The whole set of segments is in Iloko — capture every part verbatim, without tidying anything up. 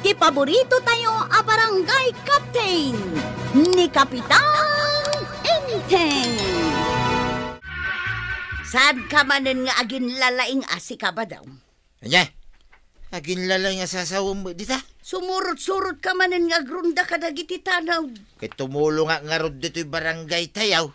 Ti paborito tayo a barangay captain, ni Kapitan Enteng. Saan ka manen nga aginlalaing a si Kabadaw? Ania? Aginlalaing a sasawem dita? Sumurot-surot ka manen nga agrunda kadagiti tanod. Ket tumulongak ngarud ditoy barangay tayo.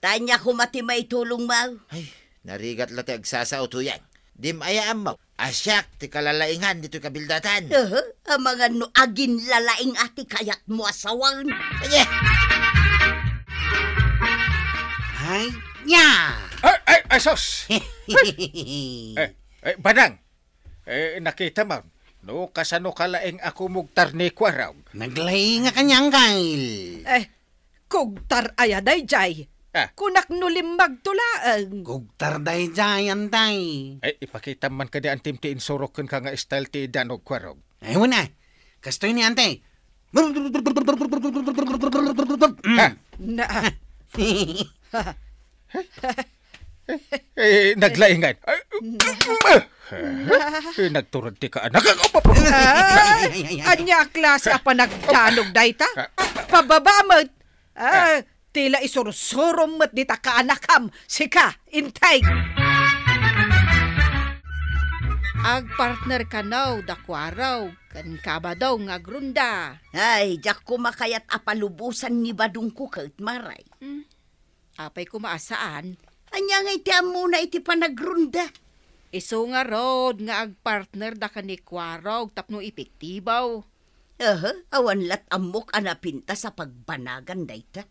Tanya koma ti maitulong mo. Ay, narigat la ti agsasao, Tuyang. Dim aya ammo a siak ti kalalaingan ditoy kabildatan. Aha, amangan no aginlalaing a ti kayatmo a sawen. Ania? Ay, nia! Ay, ay, ay, sus! Eh, eh, Badang! Eh, nakitam, no kasano ka laeng a kumugtar ni Kuarog? Naglaing a kaniang, Kyle. Eh, kugtar aya dayjay? Ah. Kunak no limmagto laeng. Kugtar dayjay, Antay. Eh, ipakitam man kadi antim ti insurok kenka nga style ti danog, Kuarog. Ay, wen a. Kastoy ni Antay. Ah. Na. Eh, naglaingan. Ay, eh, nagturod ti kaanak. Ay, ania a klase a panagdanog dayta? Pababa met. Ah, ti la isursurom met dita kaanakam, sika, Intay. Agpartner kano da Kuarog ken Kabadaw nga agrunda. Ay, diak koma kayat a palubosan ni Badongko ket, Maray. Hmm. Apay koma a saan? Ania ngay ti ammona iti panagrunda? Isu ngarud nga agpartner da ken ni Kuarog tapno epektibo. Aha, awan lat ammok a napintas a pagbanagan dayta.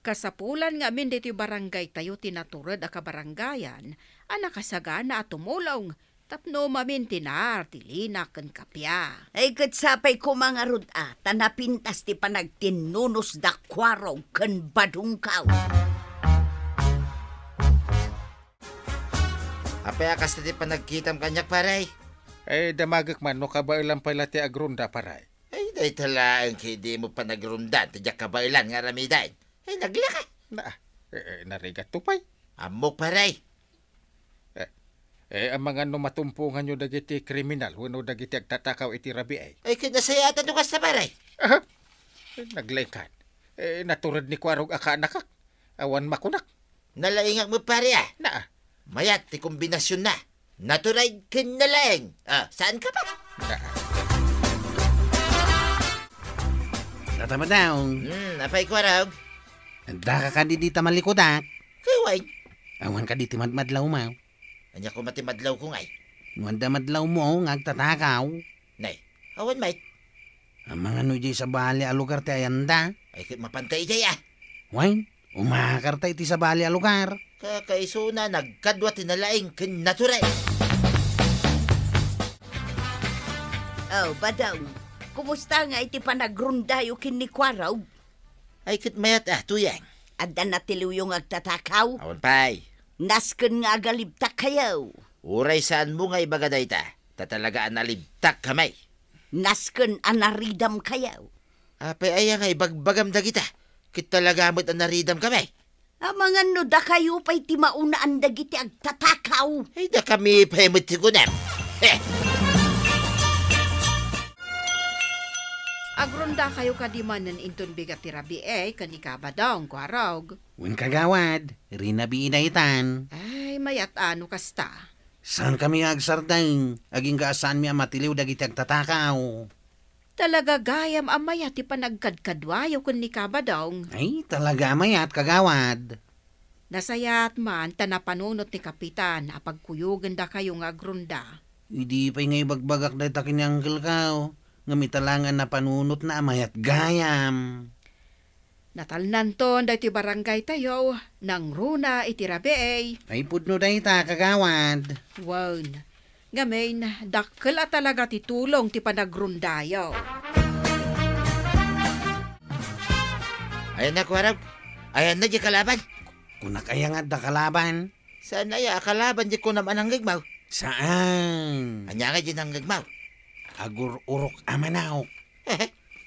Kasapulan nga amin ditoy barangay tayo ti natured a kabarangayan a nakasagana a tumulong tapno mamintinar ti linak ken kappia. Ay, ket sapay koma ngarud a, ta napintas ti panagtinnunus da Kuarog ken Badongko. Apay a kasta ti panagkitam kaniak, pare? Eh, damagek man no kabaelan pay la ti agrunda, pare. Ay, dayta laeng ket dimo panagrundan ti diak kabaelan nga aramiden. Ay, naglaka. Na, eh, eh, narigatto pay. Ammok, pare. Eh, eh, amangan no matumponganyo dagiti kriminal wenno dagiti agtatakaw iti rabii. Ay, ket nasayaatan no kasta, pare. Aha. Eh, naglaingkan. Eh, natured ni Kuarog a kaanakak. Awan makunak. Nalaingak met, pare, a. Na. Mayat ti kombinasionna. Natured ken nalaing. Ah, saan ka pa? Na. Tata Badong. Hmm, apay, Kuarog? Addaka kadi dita malikudak? Kay wen. Awan kadi ti madmadlawmo? Ania koma ti madlawko ngay? No adda madlawmo nga agtatakaw. Nay, awan met. Amangan no idiay sabali a lugar ti ayanda? Ay, ket mapanta idiay, a. Wen, umakarta iti sabali a lugar. Kakaisuna, nagkadua ti nalaing ken natured. Oh, Badong, kumusta nga iti panagrundayo ken ni Kuarog? Ay, ket mayat, a, Tuyang. Adda natiliwyo nga agtatakaw? Awan pay. Nasken nga agalibtak kayo. Uray saanmo nga ibaga dayta, ta talaga a nalibtak kami. Nasken a naridam kayo. Apay aya nga ibagbagam dagita, ket talaga met a naridam kami. Amangan no dakayo pay ti maunaan dagiti agtatakaw. Ay, dakami pay met ti kunam. Heh! Agrunda kayo kadi manen inton bigat ti rabii ken ni Kabadong, Kuarog? Wen, kagawad, rinabii daytan. Ay, mayat a no kasta. Saan kami nga agsardeng, agingga a saanmi a matiliw dagiti agtatakaw. Talaga gayam a mayat ti panagkadkaduayo ken ni Kabadong. Ay, talaga a mayat, kagawad. Nasayaat man ta napanunot ni Kapitan a pagkuyogenda kayo nga agrunda. Idi pay nga ibagbagak dayta ken ni Uncle Kao, ngem ita laeng a napanunotna a mayat gayam. Natalnanton daytoy barangay tayo, nangruna iti rabii. Ay, pudno dayta, kagawad. Wen, ngamin, dakkel a talaga ti tulong ti panagrundayo. Ayanna, Kuarog? Ayanna, di kalaban? Kunak aya nga adda kalaban? Saan aya a kalaban di kunam a nanggegmaw? Saan? Ania nga di nanggegmaw? Agur-urok a manok.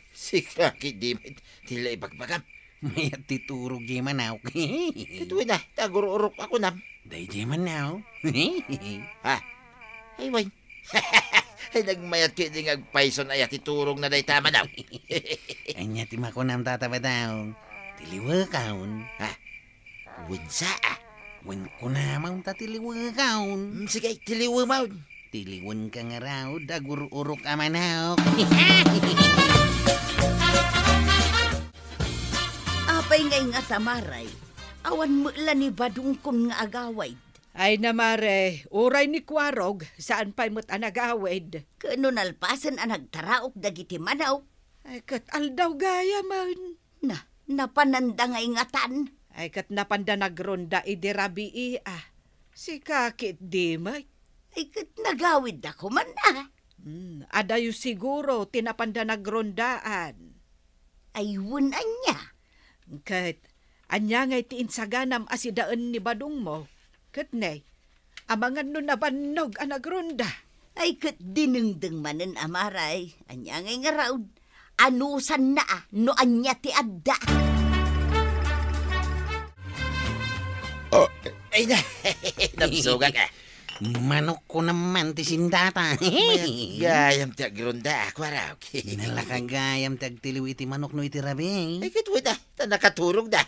Sika, ket di met ti la ibagbagam. Mayat ti turog diay manok. Ket wen a, ti agur-urok a kunam. Daydiay manok. Ha? Ay, wen. Ay, nagmayat ketdi nga agpayson aya ti turogna dayta a manok. Ania ti makunam, Tata Badong? Tiliwekon? Ha? Wensa, a? Wen kunam ta tiliwekon. Mm, sige, tiliwemon. Tiliwenka ngarud, agur-urok a manok. Apay nga ingat, Amare? Awan met la ni Badongkon nga agawid. Ay na, Mare, uray ni Kuarog, saan pay met a nagawid. Ket no nalpasen a nagtaraok dagiti manok? Ay, ket aldaw gayamen. Na, napananda nga ingatan. Ay, ket napanda nagronda idi rabii, a. Sika ketdi met. Ay, ket nagawidda koman, a. Hmm, adayo siguro ti napanda nagrondaan. Ay, wen ania? Ket ania ngay ti insaganam a sidaen ni Badongmo? Ket ne, amangan no nabannog a nagronda. Ay, ket dinengdeng manen, Amare. Ania ngay ngarud? Anusanna a no ania ti adda. Oh, ay na, nabsogak, a. Manokko naman ti sindata. Mayat gayam ti agronda, a, Kuarog. Nalaka gayam ti agtiliw iti manok no iti rabii. Ay, ket wen a, ta nakaturogda.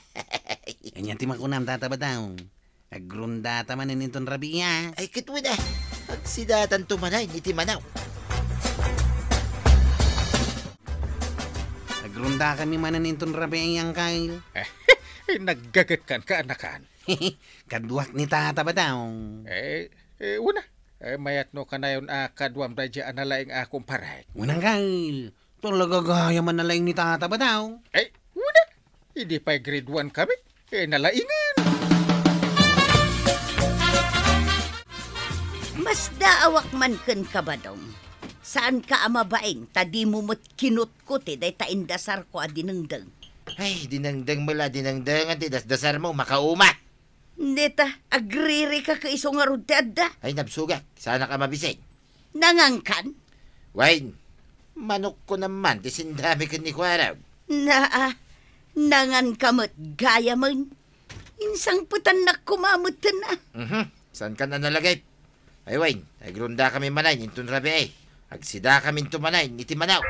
Ania ti makunam, Tata Badong? Agrondata manen inton rabii, a. Ay, ket wen a, agsidatanto manen iti manok. Agrondakami manen inton rabii, Angkel. Ay, naggagekkan, kaanakan. Kaduak ni Tata Badong. Eh, eh, wen a. Eh, mayat no kanayon a kaduam daydiay a nalaing a kumparek. Wen, Angkel. Talaga gayam a nalaing ni Tata Badong. Eh, wen a. Idi pay grade one kami, eh, nalaingen. Masdaawak man kenka, Badong. Saanka a mabaing ta dimo met kinutkuti dayta indasarko a dinengdeng. Ay, dinengdeng met la dinengdengen ti dasdasarmo, makauma. Dita, agririka ket isu ngarud ti adda. Ay, nabsogak, saanak a mabisin. Nangankan? Wen, manokko naman ti sindami ken ni Kuarog. Naa, nanganka met gayamen. Insangpetannak koma metten, a. Mhm, saankan a nalagip. Ay, wen, agrondakami manen inton rabii. Agsidakaminto manen iti manok.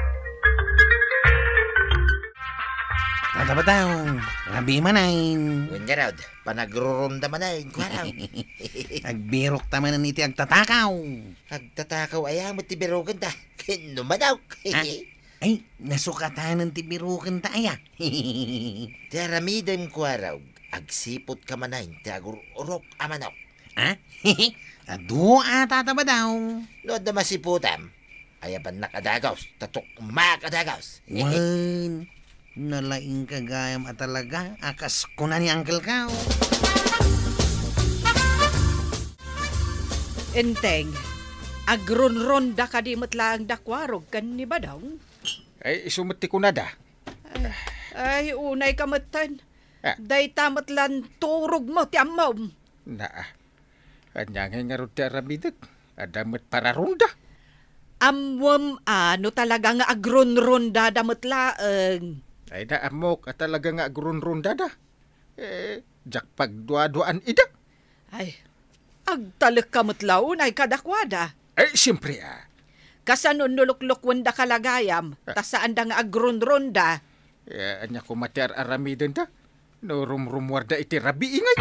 Tata Badong, rabii manen. Wen ngarud, panagruronda manen, Kuarog. Agbirokta manen iti agtatakaw. Agtatakaw aya met ti birokenta? Ken no manok. A? Ay, nasukatanen ti birokenta aya. Ti aramidem, Kuarog, agsiputka manen ti agur-urok a manok. A? Adu a, Tata Badong. No adda masiputam, ayabannak a dagus, ta tukmak a dagus. Wen, nalaingka gayam a talaga, a kas kuna ni Angkelko. Enteng, agronronda kadi met laeng da Kuarog ken ni Badong? Ay, isu met ti kunada. Ay, ay, unayka metten. A? Dayta met la turogmo ti ammom. Naa. Ania ngay ngarud ti aramidek? Adda met pararonda. Ammom a no talaga nga agronrondada met laeng. Ay, naammok a talaga nga agronrondada. Eh, diak pagduaduaan ida. Ay, agtalekka met la unay kadakuada. Eh, siempre, a. Kasano no luklukuendaka la gayam, a, ta saanda nga agronronda? Eh, ania koma ti ar-aramidenda? No rumrumuarda iti rabii ngay.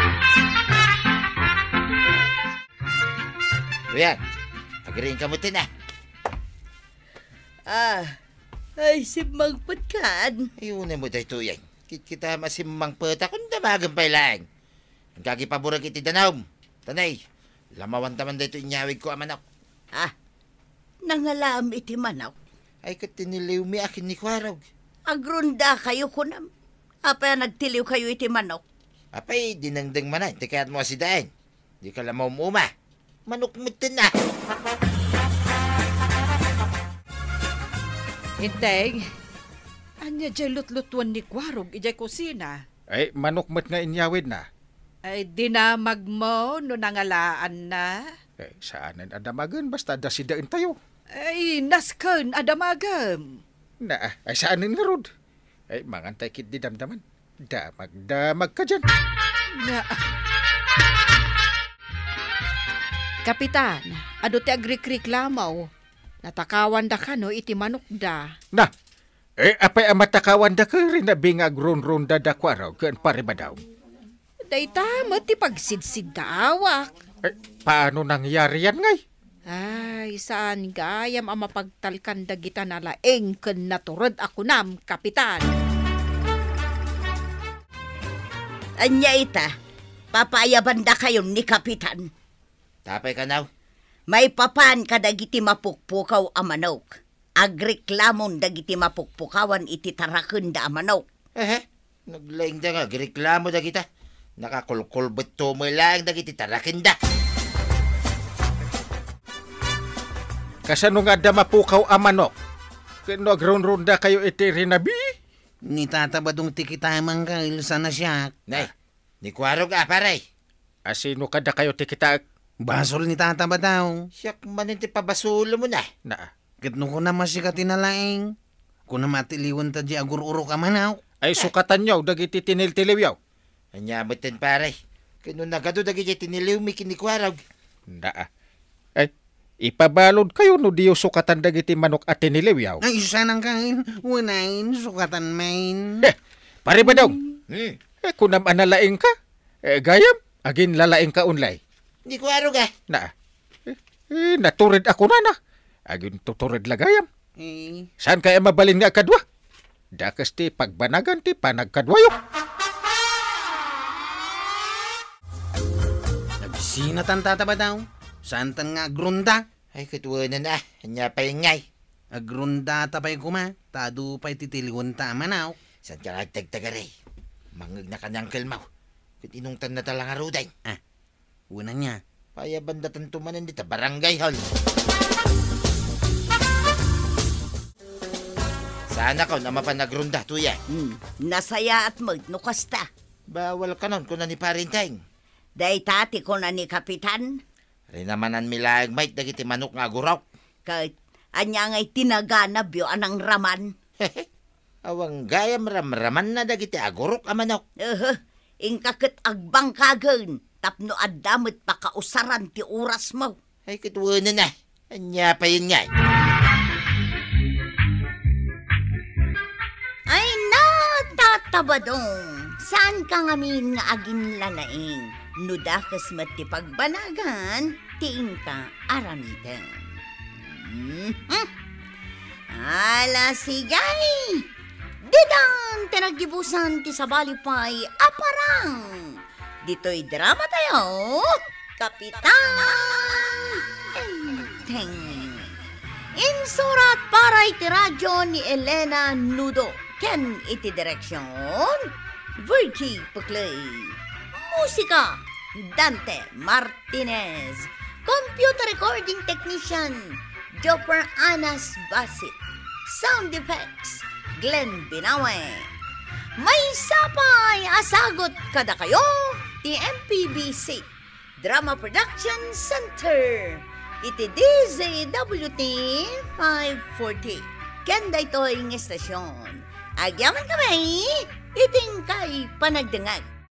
Kuya, agriingka metten, a. A, ay, simmangpetkan. Ay, unay met daytoyen. Kitkitam a simmangpetak, ket damagen pay laeng. Agpaburek iti danum. Ta ne, lamawanta man daytoy inyawidko a manok. A, nangalaam iti manok? Ay, ket tiniliwmi a ken ni Kuarog. Agrondakayo kunam. Apay a nagtiliwkayo iti manok? Apay, dinengdeng manen ti kayatmo a sidaen. Dika la maum-uma. Manok metten a. Enteng, ania diay lutlutuan ni Kuarog idiay kusina? Ay, manok met nga inyawidna. Ay, dinamagmo no nangalaanna? Eh, saanen a damagen, basta adda sidaentayo. Ay, nasken a damagem. Naa, ay, saanen ngarud. Ay, mangantay ketdi damdaman. Damagdamagka dian. Na- Kapitan, adu ti agrikriklamo. Natakawanda kano iti manokda. Na, eh, apay a matakawanda ket rinabi nga agrunrunda da Kuarog ken Pare Badong? Dayta met ti pagsidsidda awak. Eh, paano nangyari yan, ngay? Ay, saan gayam a mapagtalkan dagita nalaing ken natured a kunam, Kapitan? Ania ita? Papaayabandakayon ni Kapitan. Tapay kanaw? Maipapan kadagiti mapukpukaw a manok. Agreklamon dagiti mapukpukawan iti tarakenda a manok. Ehe, naglaingda nga agreklamo dagita. Nakakulkulbetto met laeng dagiti tarakenda. Kasano nga adda mapukaw a manok? Ken no agrunrunda kayo iti rinabi? Ni Tata Badong ti kitamangka, ilsa na siak. Nay, ni Kuarog a, pare. Asino kadakayo ti kitaek? Basol ni Tata Badong. Siak manen ti pabasolmo na. Naa. Ket no kunam a sika ti nalaing, kunam a tiliwenta di agur-urok a manok. Ay, sukatanyo dagiti tiniltiliwyo. Ania metten, pare? Ket no nagadu dagiti tiniliwmi ken ni Kuarog? Naa. Ay, ipabalod kayo no diyo sukatan dagiti manok a tiniliwyo. Ay, sanang kain, unain, sukatan main. Eh, Pare Badong. Hmm. Eh, kunam a nalaing ka? Eh, gayam, agin lalaing ka unlay. Ni Kuarog a. Naa. Eh, eh, natured a kunana. Agin tutured la gayam. Eh. Saan kaya mabalin nga agkadua? Dakes ti pagbanagan ti panagkaduayo. Nagsinatan, Tata Badong. Saantan nga agrunda? Ay, ket wenan a. Ania pay ngay? Agrundata pay koma, ta adu pay ti tiliwenta a manok. Saan ka nagtagtagari? Mangngegna ka ni Uncle Mau. Ket inungtanna ta la ngaruden. Ah, Wenanna. Payabandatanto manen dita barangay hall. Saanakon a mapan agrunda, Tuya. Hmm, nasayaat met no kasta. Bawal kanon, kuna ni Parinteng. Dayta ti kuna ni Kapitan. Rinamananmi laeng met dagiti manok nga agurok. Ket ania ngay ti naganabyo a nangraman? Awan gayam ramramanna dagiti agurok a manok. Ehe, inka ket agbangkagen tapno adda met pakausaran ti orasmo. Ay, ket wenenna. Ania payen ngay? Ay, na, Tata Badong, saanka ngamin nga aginlalaing no dakes met ti pagbanagan ti inka aramiden. Mhm. Ala, sige. Ditan ti naggibusan ti sabali pay a parang. Ditoy drama tayo, Kapitan Enteng. Insurat para iti radyo ni Elena Nudo ken iti direksyon, Virgie Puclay. Musika, Dante Martinez. Computer recording technician, Jopper Anas Basit. Sound effects, Glenn Binawe. Maysa pay a sagut kadakayo ti M P B C Drama Production Center iti D Z W T five forty. Ken daytoy nga estasyon, agyamankami iti inkay panagdengngeg.